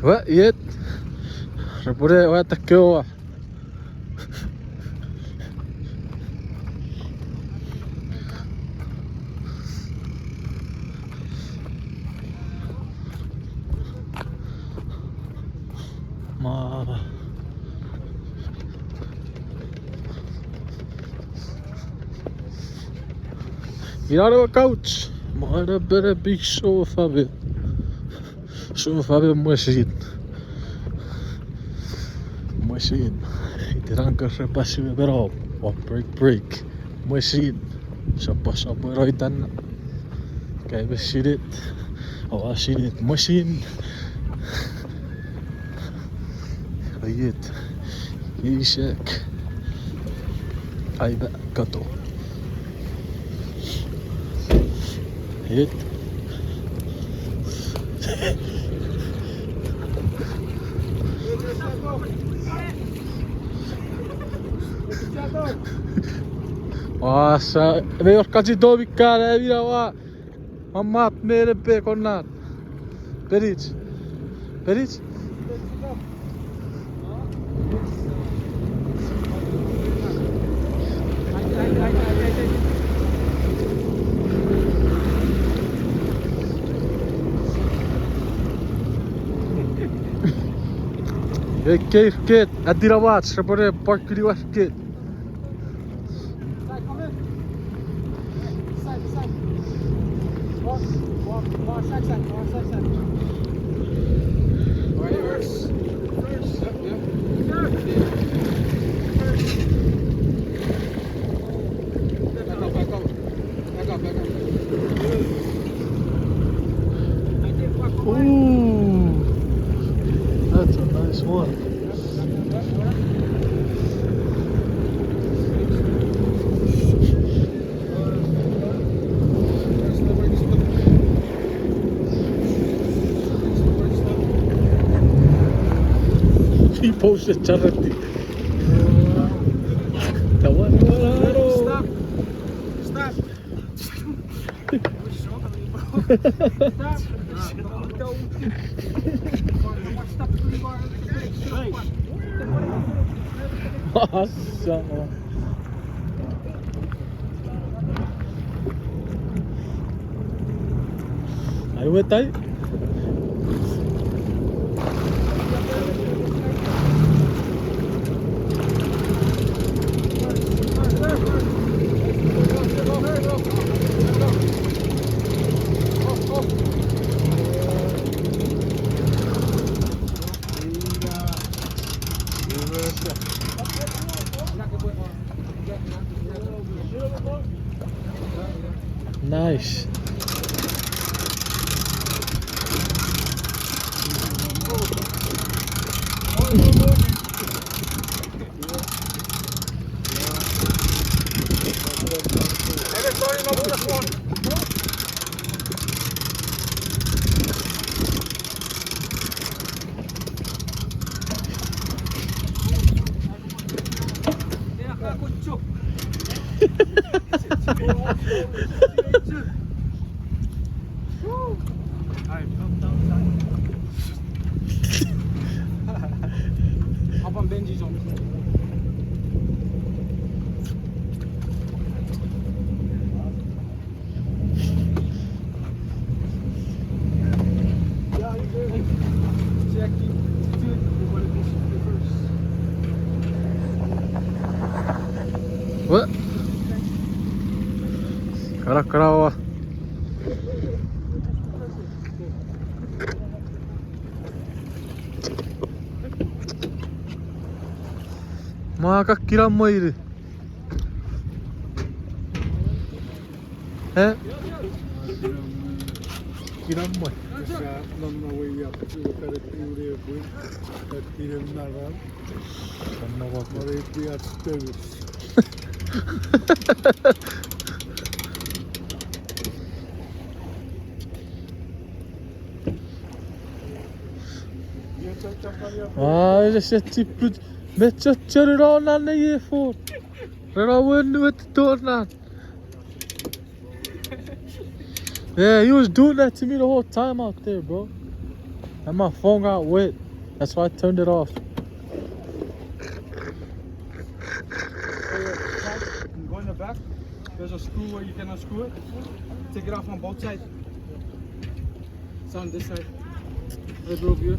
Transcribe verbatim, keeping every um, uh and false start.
Wa, iet. Repwene wa takkewa. Ma. Ina ewe couch. Ma ina pene big sofa bed. Sofa bed mwesin. Mwesin. Itenan kore pasi me meno. O break, break. Mwesin. Sopwe, sopwe roitan. Kai me sinit. Aua sinit. Mwesin. Aiet. Isek. Aiba kato. Aiet. Wasa, me wor kachito mi kana, e, mina wa. Mamat mene pe konnan. Penich. Penich. Ei, cave ket, atina wach, repwene park ini wach ket. Side, come in. Side, side. Walk, walk, walk, side, side, walk, side, side. Right, reverse. Reverse. Yep, yep. Sir. Reverse. Back out, back out. Back out, back out. I did walk away. Ooh, that's a nice one. He posted charity. Stop. Stop. Masa. Ai wetai. Nice. Hop on Benji's on. What? Kara, kara wa. Ma ka kinamwe iri. Eh? Kinamwe. Esa, nonno wei ap, tiu kare tiu re pui, eh, tiu naran. Nonno wei ap. Mare iti ach teus. Ah, ese se chiput. Me chochonu non nan ne earphone. Ren a wenu etiton nan. Yeah, he was doing that to me the whole time out there, bro. And my phone got wet. That's why I turned it off. Go in the back. There's a screw where you can unscrew it. Take it off on both sides. It's on this side. Right over here.